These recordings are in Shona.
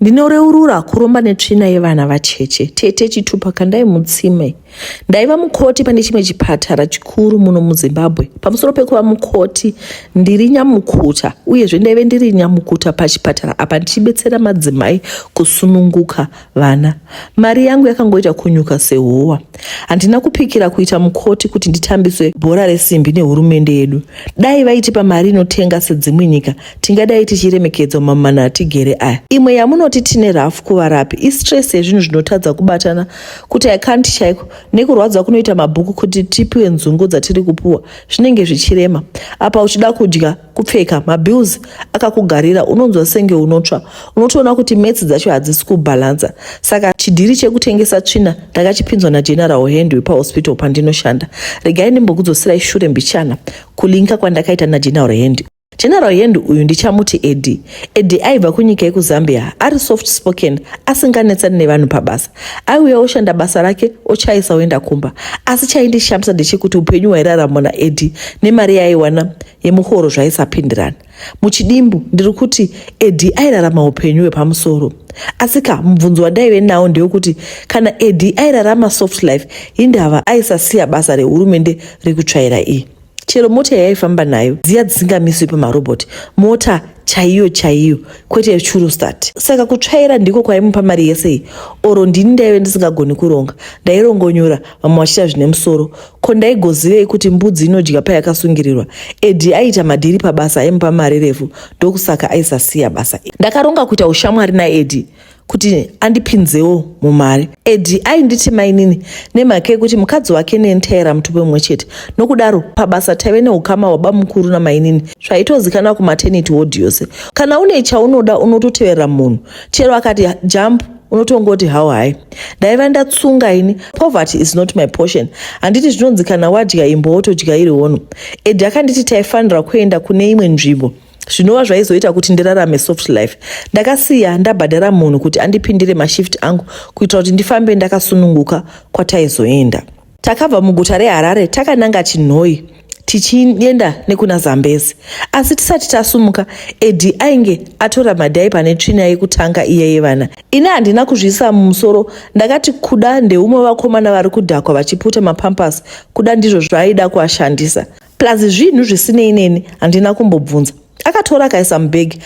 Ndinoreurura kuromba netsvina yevana vacheche. Tete chitupa kandai mutsime. Ndaiva mukoti pane chimwe chipatara chikuru muno muZimbabwe. Pamusoro pekuva mukoti, ndiri nyamukuta uyezve ndaive ndiri nyamukuta pachipatara apa ndichibetsera madzimai kusununguka vana. Mari yangu yakangoita kunyuka sehowa. Handina kupikira kuita mukoti kuti nditambiswe bhora resimbi nehurumende yedu. Dai vaitipa mari inotenga sedzimwe nyika tingadai tichiremekedzwa mamana atigere aya. Imwe yamunoti tine rafu kuvarapi istress yezvinhu zvinotadza kubatana kuti I can't chaiko nekurwadza kunoita mabhuku kuti tipiwe nzungu dzatiri kupuwa zvinenge zvichirema. Apa uchida kudya, kupfeka, mabills akakugarira unonzwa senge unotsva. Unotoona kuti maths dzacho hadzisi kubhalansa. Saka chidhiri chekutengesa tsvina ndakachipinzwa naGeneral Hand wepahospital pandinoshanda. Regai ndimbokudzoserai shure mbichana kulinka kwandakaita naGeneral Hand. General Hand uyu ndichamuti Eddie. Eddie aibva kunyika yekuZambia, ari soft spoken, asinganetsani nevanhu pabasa. Aiuya oshanda basa rake ochaisa oenda kumba. Asi chaindishamisa ndechekuti upenyu hwairaramwa naEddie nemari yaaiwana yemuhoro zvaisapindirana. Muchidimbu ndiri kuti Eddie airarama upenyu hwepamusoro. Asi ka mubvunzo wandaive nawo ndewekuti kana Eddie airarama soft life hindava aisasiya basa rehurumende rekutsvaira iyi. Chero mota yaifamba nayo dziya dzisingamiswi pamarobot, mota chaiyo chaiyo kwete yechurustart. Saka kutsvaira ndiko kwaimupa mari yese iyi oro ndini ndaive ndisingagoni kuronga. Ndairongonyora vamwe vachiita zvine musoro. Ko ndaigozivei kuti mbudzi inodya payakasungirirwa? Eddie aiita madhiri pabasa aimupa mari refu ndokusaka aisasiya basa. Ndakaronga kuita ushamwari naEddie kuti andipinzewo mumari. Eddie ainditi mainini nemhaka yekuti mukadzi wake neni taira mutupo mumwe chete. Nokudaro pabasa taive neukama hwabamukuru namainini zvaitozikanwa kumaternity ward yose. Kana une chaunoda unototeverera munhu chero akati jump unotongoti how high. Ndaiva ndatsunga ini, poverty is not my portion. Handiti zvinonzi kana wadya imbo wotodya iri hono. Eddie akanditi taifanira kuenda kune imwe nzvimbo zvinova zvaizoita kuti ndirarame soft life. Ndakasiya ndabhadhara munhu kuti andipindire mashift angu kuitira kuti ndifambe ndakasununguka kwataizoenda. Takabva muguta reHarare takananga Chinhoyi tichienda nekuna Zambezi. Asi tisati tasumuka, Eddie ainge atora madhaipa netsvina yekutanga iya yevana. Ini handina kuzviisa mumusoro, ndakati kuda ndeumwe vakomana vari kudhakwa vachiputa mapampers, kuda ndizvo zvaaida kuashandisa. Plus zvinhu zvisinei neni handina kumbobvunza. Akatora akaisa mubhegi.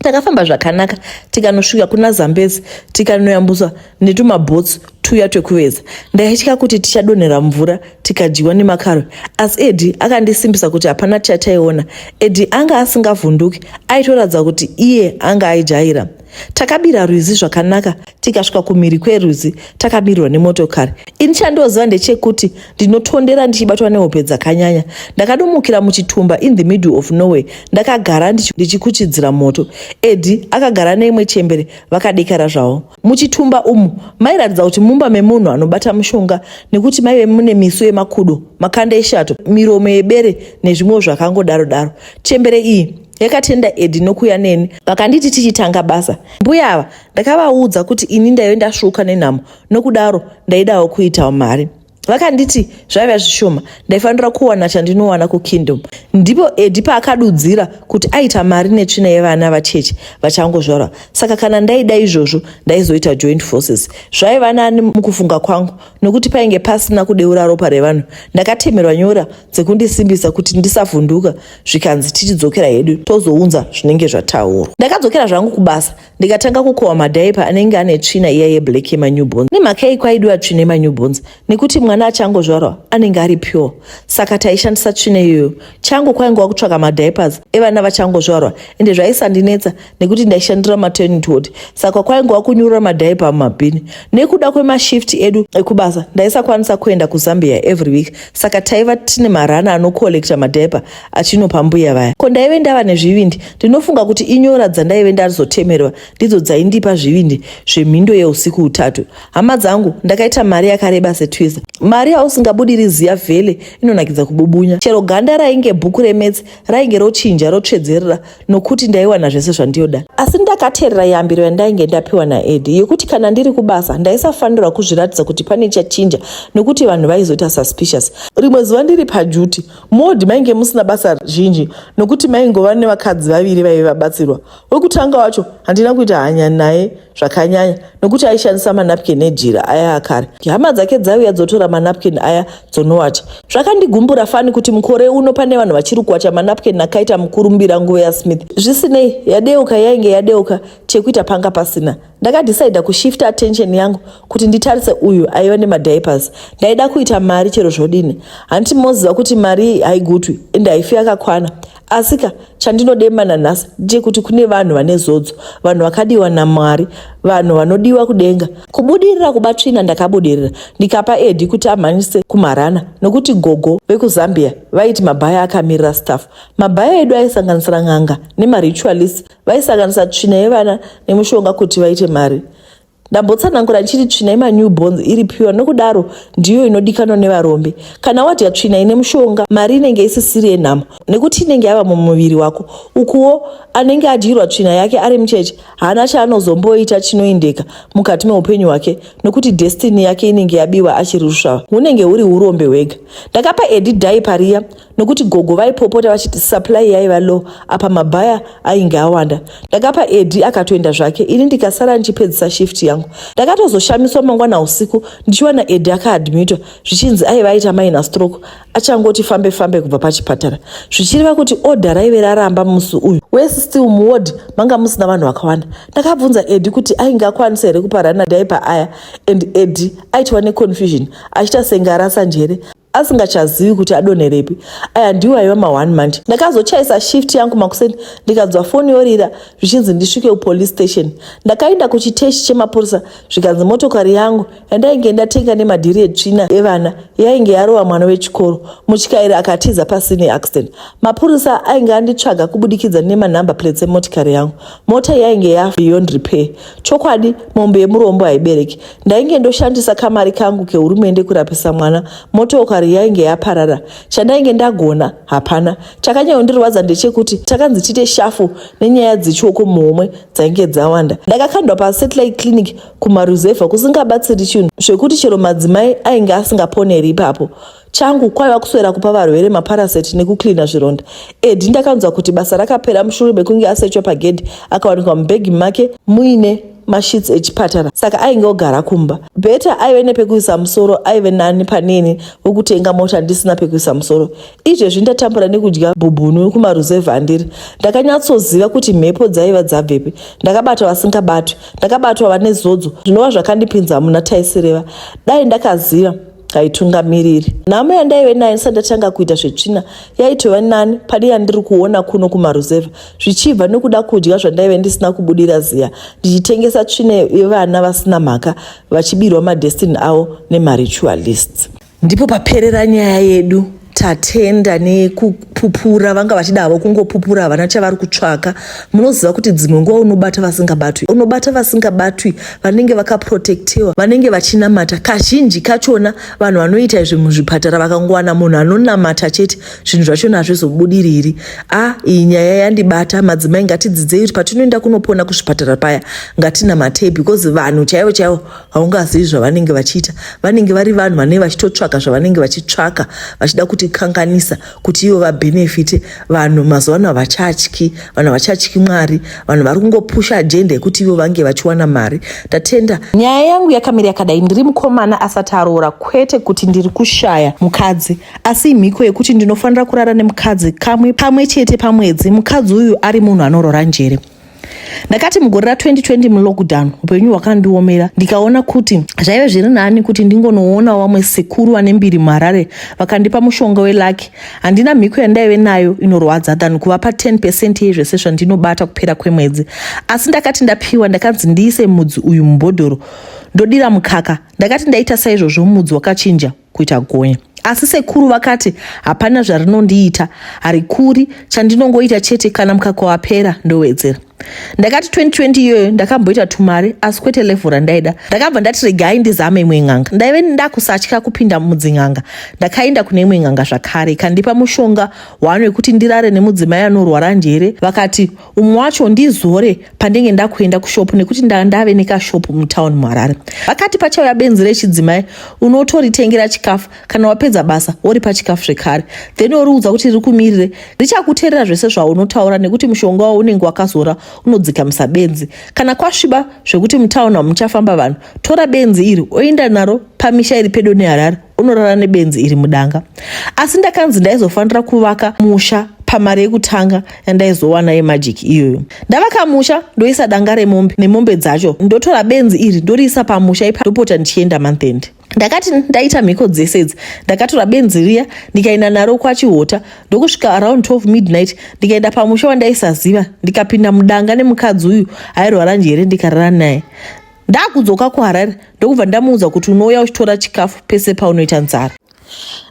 Takafamba zvakanaka tikanosvika kuna Zambezi tikanoyambuswa netumabhotsi tuya twekuveza. Ndaitya kuti tichadonhera mvura tikadyiwa nemakarwe asi Eddie akandisimbisa kuti hapana chataiona. Eddie anga asingavhunduki aitoratidza kuti iye anga aijaira. Takabira rwizi zvakanaka tikasvika kumhiri kwerwizi takabirwa nemotokari. Ini chandoziva ndechekuti ndinotondera ndichibatwa nehope dzakanyanya. Ndakadomukira muchitumba in the middle of nowhere ndakagara ndichikuchidzira moto. Eddie akagara neimwe chembere vakadekara zvavo. Muchitumba umu mairatidza kuti mumba memunhu anobata mushonga nekuti maive mune miso yemakudo, makanda eshato, miromo yebere nezvimwewo zvakangodaro daro. Chembere iyi yakatenda Eddie nokuuya neni vakanditi tichitanga basa. Mbuya ava ndakavaudza kuti ini ndaive ndasvuuka nenhamo nokudaro ndaidawo kuitawo mari. Vakanditi zvaiva zvishoma ndaifanira kuwana chandinowana kukingdom. Ndipo Eddie paakadudzira kuti aita mari netsvina yevana vacheche vachangozvarwa saka kana ndaida izvozvo ndaizoita joint forces. Zvaiva nani mukufunga kwangu nokuti painge pasina kudeura ropa revanhu. Ndakatemerwa nyora dzekundisimbisa kuti ndisavhunduka zvikanzi tichidzokera hedu tozounza zvinenge zvataurwa. Ndakadzokera zvangu kubasa ndikatanga kukohwa madhaipa anenge ane tsvina iya yeblack yemanewborns. Nemhaka yei kwaidiwa tsvina yemanewborns? Nekuti mwana achangozvarwa anenge ari pure saka taishandisa tsvina iyoyo. Changu kwaingova kutsvaka madiapers evana vachangozvarwa ende zvaisandinetsa nekuti ndaishandira maternity ward saka kwaingova kunyurura madhaipa mumabhini. Nekuda kwemashift edu ekubasa ndaisakwanisa kuenda kuZambia every week saka taiva tine marana anocollecta madhaipa achinopa mbuya vaya. Ko ndaive ndava nezvivindi ndinofunga kuti inyora dzandaive ndazotemerwa ndidzo dzaindipa zvivindi zvemhindo yeusiku utatu. Hama dzangu ndakaita mari yakareba setwiza. Mari yausingabudiri ziya vhele inonakidza kububunya. Chero ganda rainge bhuku remetsi rainge rochinja rotsvedzerera nokuti ndaiwana zvese zvandioda. Asi ndakaterera yambiro yandainge ndapiwa naEddie yekuti kana ndiri kubasa ndaisafanirwa kuzviratidza kuti pane chachinja nokuti vanhu vaizoita suspicious. Rimwe zuva ndiri paduty, muward mainge musina basa zhinji nokuti maingova nevakadzi vaviri vaive vabatsirwa. Wekutanga wacho handina kuita hanya naye zvakanyanya nokuti aishandisa manapkin nejira aya akare. Hama dzake dzaiuya dzotora manapkin aya dzonowacha. Zvakandigumbura fani kuti mukore uno pane vanhu vachiri kuwacha manapkin akaita mukurumbira nguva yaSmith. Zvisinei, yadeuka yainge yadeuka, chekuita panga pasina. Ndakadhisaidha kushifta attention yangu kuti nditarise uyu aiva nemadiapers. Ndaida kuita mari chero zvodini. Hanti moziva kuti mari haigutwi ende haifi yakakwana. Asika chandinodemba nanhasi ndechekuti kune vanhu vane zodzo, vanhu vakadiwa naMwari, vanhu vanodiwa kudenga. Kubudirira kuba tsvina ndakabudirira ndikapa Eddie kuti amhanyise kumarana nokuti gogo vekuZambia vaiti mabhaya akamirira staff. Mabhaya edu aisanganisira n'anga nemaritualists vaisanganisa tsvina yevana nemushonga kuti vaite mari. Ndambotsanangura ndichiti tsvina yemanew borns iri pure nokudaro ndiyo inodikanwa nevarombe. Kana wadya tsvina ine mushonga mari inenge isisiri yenhamo nekuti inenge yava mumuviri wako. Ukuwo anenge adyirwa tsvina yake ari mucheche haana chaanozomboita chinoendeka mukati meupenyu hwake nokuti destiny yake inenge yabiwa achiri rusvava. Hunenge huri hurombe hwega. Ndakapa Eddie diaper riya nokuti gogo vaipopota vachiti supply yaiva low apa mabhaya ainge awanda. Ndakapa Eddie akatoenda zvake ini ndikasara ndichipedzisa shift yangu. Ndakatozoshamiswa mangwana usiku ndichiwana Eddie akaadmitwa zvichinzi aiva aita minor stroke achangoti fambe fambe kubva pachipatara zvichireva kuti order raive raramba musi uyu. Worse still muward manga musina vanhu vakawanda. Ndakabvunza Eddie kuti ainge akwanisa here kupa Rana diaper aya and Eddie aitwa neconfusion achiita senge arasa njere asingachazivi kuti adonherepi. Aya ndiwo aiva ma1 manje. Ndakazochaisa shift yangu makuseni ndikanzwa foni yorira zvichinzi ndisvike kupolice station. Ndakaenda kuchiteshi chemapurisa zvikanzi motokari yangu yandainge ndatenga nemadhiri etsvina evana yainge yarova mwana wechikoro. Mutyairi akatiza pasine accident. Mapurisa ainge anditsvaga kubudikidza nemanumber plates emotikari yangu. Mota yainge ya beyond repair. Chokwadi mombe yemurombo haibereki. Ndainge ndoshandisa kamari kangu kehurumende kurapisa mwana, motokari yainge yaparara. Chandainge ndagona hapana. Chakanyanyondirwadza ndechekuti takanzi tiite shafu nenyaya dzechioko muhomwe dzainge dzawanda. Ndakakandwa pasatellite clinic kumaruzevha kusingabatsiri chinhu zvekuti chero madzimai ainge asingaponeri ipapo. Changu kwaiva kuswera kupa varwere maparaseti nekucleaner zvironda. Eddie ndakanzwa kuti basa rakapera mushure mekunge asechwa pagedhi akawanikwa mubhegi make muine masheets echipatara saka ainge ogara kumba. Better aive nepekuisa musoro aive nani paneni wekutenga mota ndisina pekuisa musoro. Izvezvi ndatambura nekudya bhubhunu kumaruzevha andiri. Ndakanyatsoziva kuti mhepo dzaiva dzabvepi. Ndakabatwa vasingabatwi. Ndakabatwa vane zodzo zvinova zvakandipinza muna taisireva. Dai ndakaziva haitungamiriri. Nhamo yandaive nayo ndisati ndatanga kuita zvetsvina yaitova nani pane yandiri kuona kuno kumaruzevha zvichibva nekuda kudya zvandaive ndisina kubudira ziya ndichitengesa tsvina yevana vasina mhaka vachibirwa madestiny avo nemaritualists. Ndipo paperera nyaya yedu. Tatenda nekupupura, vanga vachida havo kungopupura, havana chavari kutsvaka. Munoziva kuti dzimwe nguva unobata vasingabatwi, unobata vasingabatwi vanenge vakaprotectiwa, vanenge vachinamata. Kazhinji kachona vanhu vanoita izvi muzvipatara vakangowana munhu anonamata chete, zvinhu zvachona hazvizobudiriri. A, iyi nyaya yandibata. Madzimai ngatidzidzei kuti patinoenda kunopona kuzvipatara paya ngatinamatei because vanhu chaivo chaivo haungazivi zvavanenge vachiita vanenge vari vanhu vanenge vachitotsvaka zvavanenge vachitsvaka vachida kutikanganisa kuti ivo vabhenefite vanhu mazuva ano havachatyi vanhu havachatyi mwari vanhu vari kungopusha agenda yekuti ivo vange vachiwana mari ndatenda nyaya yangu yakamira yakadai ndiri mukomana asati aroora kwete kuti ndiri kushaya mukadzi asi imhiko yekuti ndinofanira kurara nemukadzi kamwe pamwe chete pamwedzi mukadzi uyu ari munhu anorora njere Ndakati mugore ra2020 mulockdown upenyu hwakandiomera ndikaona kuti zvaive zviri nani kuti ndingonoonawo vamwe sekuru vane mbiri muHarare vakandipa mushonga welucky. Handina mhiko yandaive nayo inorwadza than kuvapa 10 percent yezvese zvandinobata kupera kwemwedzi. Asi ndakati ndapiwa ndakanzi ndiise mudzi uyu mubhodhoro ndodira mukaka. Ndakati ndaita saizvozvo mudzi wakachinja kuita gonya. Asi sekuru vakati hapana zvarinondiita, harikuri, chandinongoita chete kana mukaka wapera ndowedzera. Ndakati 2020 iyoyo ndakamboita tumari asi kwete level randaida. Ndakabva ndati regai ndizame imwe n'anga. Ndaive ndakusatya kupinda mudzin'anga. Ndakaenda kune imwe n'anga zvakare ikandipa mushonga one wekuti ndirare nemudzimai anorwara njere. Vakati umwe wacho ndizore pandenge ndakuenda kushopu nekuti ndandave nekashopu mutown muHarare. Vakati pachauya benzi rechidzimai unotoritengera chikafu kana wapedza basa woripa chikafu zvekare then woriudza kuti riri kumirire richakuteerera zvese zvaunotaura nekuti mushonga waunenge wakazora unodzikamisa benzi kana kwasviba zvekuti mutown hamuchafamba vanhu tora benzi iri oenda naro pamisha iri pedo neharare unorara nebenzi iri mudanga asi ndakanzi ndaizofanira kuvaka musha pamari yekutanga yandaizowana yemagic iyoyo ndavaka musha ndoisa danga remombe nemombe dzacho ndotora benzi iri ndoriisa pamusha ipa ndopota ndichienda month-end Ndakati ndaita mhiko dzese idzi ndakatora benzi riya ndikaenda naro kwachihota ndokusvika around 12 midnight ndikaenda pamusha wandaisaziva ndikapinda mudanga nemukadzi uyu airwara njere ndikarara naye ndakudzoka kuharare ndokubva ndamuudza kuti unouya uchitora chikafu pese paunoita nzara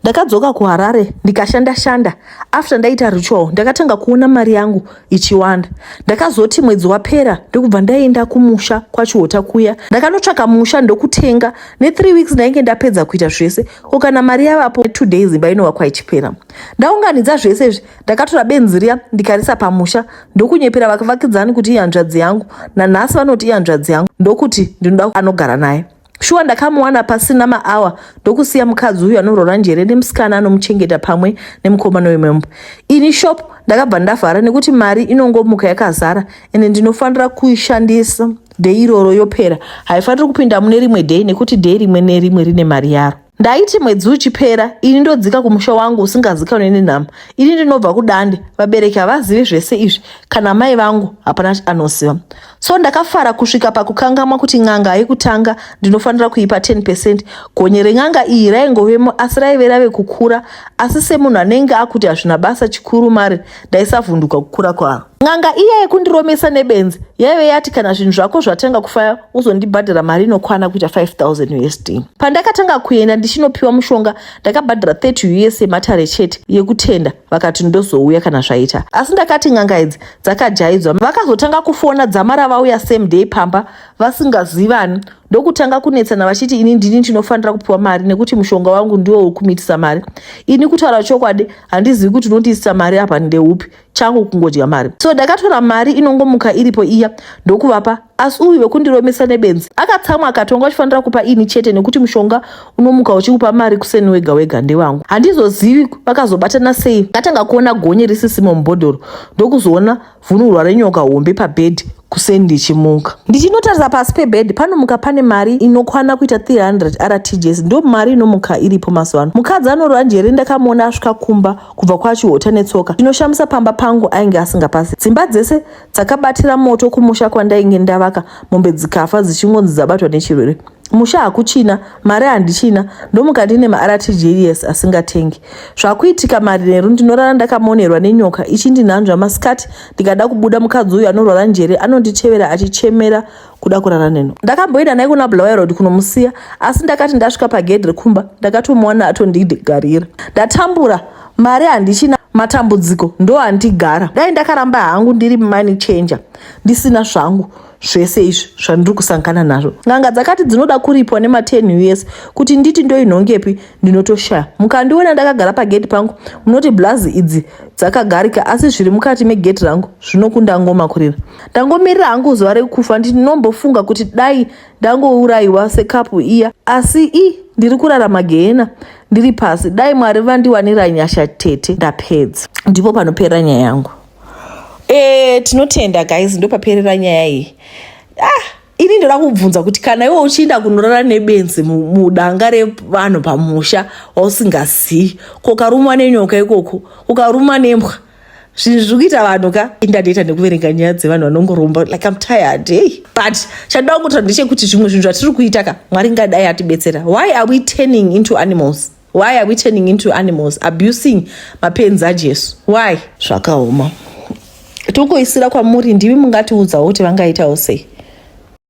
ndakadzoka kuharare ndikashanda shanda after ndaita ritual ndakatanga kuona mari yangu ichiwanda ndakazoti mwedzi wapera ndokubva ndaenda kumusha kwachihota kuya ndakanotsvaka musha ndokutenga ne3 weeks ndainge ndapedza kuita zvese ko kana mari yavapo 2 days imba inovakwa ichipera ndaunganidza zvese izvi ndakatora benzi riya ndikarisa pamusha ndokunyepera vakavakidzani kuti ihanzvadzi yangu nanhasi vanoti ihanzvadzi yangu ndokuti ndinoda anogara naye Shuwa ndakamuwana pasina maawa ndokusiya mukadzi uyu anorora njere nemusikana anomuchengeta pamwe nemukomana wemembo. Ini shop ndakabva ndavhara nekuti mari inongomuka yakazara ende ndinofanira kuishandisa day iroro yopera. Haifaniri kupinda mune rimwe day nekuti day rimwe nerimwe rine mari yaro. Ndaiti mwedzi uchipera ini ndodzika kumusha wangu usingazikanwe nenhamo. Ini ndinobva kuDande, vabereki havazive zvese izvi kana mai vangu hapana anoziva. So ndakafara kusvika pakukangamwa kuti n'anga yekutanga ndinofanira kuipa 10 percent. Gonye ren'anga iyi raingovemo asi raive rave kukura asi semunhu anenge akuti hazvina basa chikuru mari ndaisavhunduka kukura kwaro. N'anga iya yekundiromesa nebenzi yaive yati kana zvinhu zvako zvatanga kufaya uzondibhadhara mari inokwana kuita 5000 USD. Pandakatanga kuenda ndichinopiwa mushonga ndakabhadhara 30 US yematare chete yekutenda vakati ndozouya kana zvaita. Asi ndakati n'anga idzi dzakajaidzwa. Vakazotanga kufona dzamara vauya same day pamba vasingazivani ndokutanga kunetsana vachiti ini ndini ndinofanira kupiwa mari nekuti mushonga wangu ndiwo uri kumitisa mari. Ini kutaura chokwadi handizivi kuti unondiisisa mari apa ndeupi changu kungodya mari so ndakatora mari inongomuka iripo iya ndokuvapa asi uyu wekundiromesa nebenzi akatsamwa akati wanga uchifanira kupa ini chete nekuti mushonga unomuka uchikupa mari kuseni wega wega ndewangu handizozivi vakazobatana sei ndakatanga kuona gonye risisimo mubhodhoro ndokuzoona vhunurwa renyoka hombe pabhedhi kuseni ndichimuka ndichinotarisa pasi pebhedhi panomuka pane mari inokwana kuita 300 rtgs ndo mari inomuka iripo mazuva ano mukadzi anorwa njere ndakamuona asvika kumba kubva kwachihota netsoka chinoshamisa pamba pangu ainge asingapasi dzimba dzese dzakabatira moto kumusha kwandainge ndavaka mombe dzikafa dzichingonzi dzabatwa nechirwere musha hakuchina mari handichina ndomuka ndine martgs asingatengi zvakuitika manheru ndinorara ndakamonerwa nenyoka ichindinhanzva masikati ndikada kubuda mukadzi uyu anorwara njere anonditevera achichemera kuda kurara neno ndakamboenda naye kuna Bulawayo Road kunomusiya asi ndakati ndasvika pagedhi rekumba ndakatomuwana atondigarira ndatambura mari handichina matambudziko ndo andigara dai ndakaramba hangu ndiri money changer ndisina zvangu zvese izvi zvandiri kusangana nazvo n'anga dzakati dzinoda kuripwa nema10 us kuti nditi ndoinhongepi ndinotoshaya mukandiona ndakagara pagedhi pangu munoti blazi idzi dzakagarika asi zviri mukati megedhi rangu zvinokunda ngoma kurira ndangomirira hangu zuva rekufa ndinombofunga kuti dai ndangourayiwa sekapu iya asi i ndiri kurarama gehena ndiri pasi dai mwari vandiwanira nyasha tete ndapedza ndipo panoperera nyaya yangu e, tinotenda guys ndopaperera nyaya iyi ah ini ndoda kubvunza kuti kana iwe uchiinda kunorara nebenzi mudanga revanhu pamusha wausingazivi ko ukarumwa nenyoka ikoko ukarumwa nembwa zvinhu zviri kuita vanhu ka indandoita nekuverenga nyaya dzevanhu vanongoromba like I'm tired hey but chandoda kungotaura ndechekuti zvimwe zvinhu zvatiri kuita ka mwari ngadai atibetsera why are we turning into animals why are we turning into animals abusing mapenzi ajesu why zvakaoma tongoisira kwamuri ndimi mungatiudzawo kuti vangaitawo sei